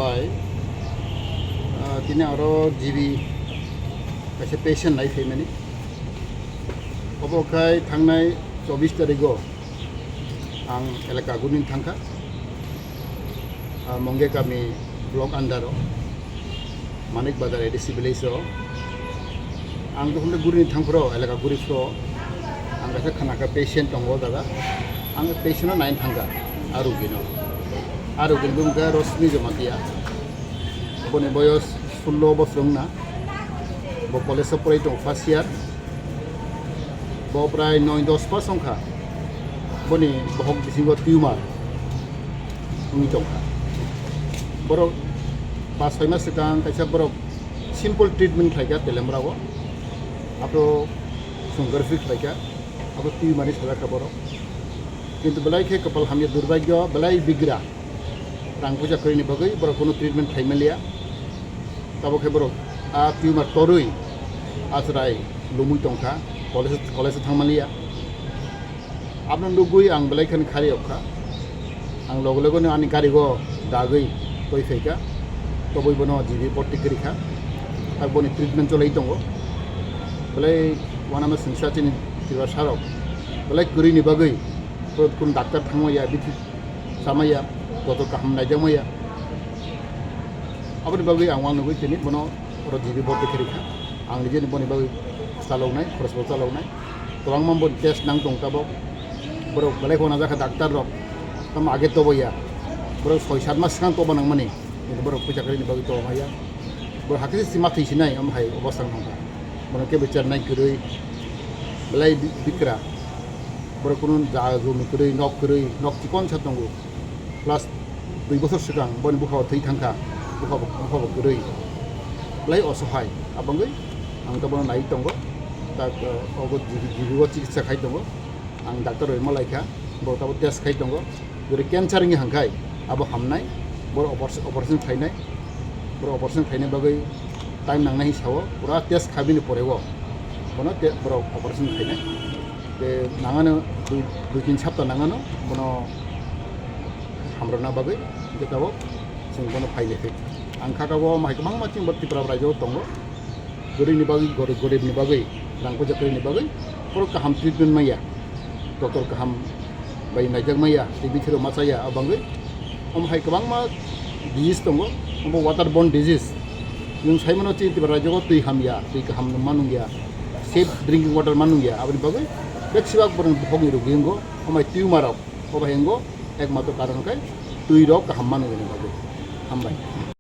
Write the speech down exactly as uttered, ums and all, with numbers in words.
Hai, ah, tini aro G B kaisa patient nai phaimani. Obo khai thangnai chobbish tarigo ang elaka guni thangkha, ah, Mongge kami block under o, Manik Bazar A D C village o. Ang dohon de guri ni thangphro, elaka guri phro. Ang kaisa khana kha patient tongo o jaga. Ang patient no naina thangkha, a rugi no. A rugi ni bumung khe Rosmi Jamatia. Boni boyos sullo bosor wngna. Bo college o porai tongo first year. Bo prai noi dos pass wngkha. Boni bohok bisingo tumor wngwi tongkha. Borok pas soi mas swkang kaisa borok simple treatment khlaikha Telemra o. Abo sonography khlaikha. Abo tumor ni sajakha borok. Kintu belai khe kapal hamya durbagyo belai bigra. Rang puja kwrwini bagwi borok kunu treatment khlai manliya. Tabok khe borok a tumor torwi achrai lumwi tongkha, college, college thang manliya. Aboni nugwi ang belai kheno khari okha. Ang loge loge no ani gari go dagwi toi phaikha. Tobwi bono G B borti kwrwikha. Tak boni treatment cholai tongo. Belai wanama singsa chini Tripura sarok. Belai kwrwini bagwi kun doctor thangmaya, bithi samaya, joto kaham naijakmaya. Aboni bagwi ang uanugwi tini bono oro G B borti kwrwikha. Ang nijeni boni bagwi chaloknai, khorosbo chaloknai. Kwbangma bo test nang tong tabok. Borok belai khona jakha doctor rok. Tamo age toboya. Borok soi sat mas swkang tobo nangmani. Kintu borok puisa kwrwini bagwi tobo maya. Borok hakhe se sima thwi sinai, omo hai obostha wngkha. Bono kebo chernai kwrwi. Belai bi-, bikra. Borok kunu jaga jomi kwrwi, nok kwrwi, nok chikon sa tongo. Plus dui bosor swkang boni bupha bo thwi thangkha, bupha bo, bupha bo kwrwi. Belai osohai, abangwi ang to bono nai tongo. Tak, eh, obo G B, G B o chikitsa khai tongo. Ang doctor roi malaikha, bo tabo test khai tongo. Jori cancer wngwi hangkhai, abo hamnai, boro operation, operation khlainai. Boro operation khlaina bagwi time nangnai sao, pura test khabini porego bono te-, borok operation khlainai. Te nangano dui, dui tin sapta nangano bono hamrokna bagwi, hwnkhe tabok chwng bono phailai phai. Ang kha tabok omo hai kwbangma chwng bo Tripura rajyo tongo. Goribni bagwi, gorib, goribni bagwi, rang puja kwrwini bagwi, borok kaham treatment manya, doctor kaham bai naijak manya, tei bithiro ma chaya, abo bangwi. Omo hai kwbangma disease tongo, omo water borne disease. Nwng sai mano chini Tripura rajyo o twi hamya, twi kaham nungma nungya, safe drinking water ma nungya, aboni bagwi beksibak borok bukhukni rwgwi wngo, omo hai tumor rok, obo hai wngo, ekmatro karon khe twi rok kaham ma nungya ni bagwi. Hambai.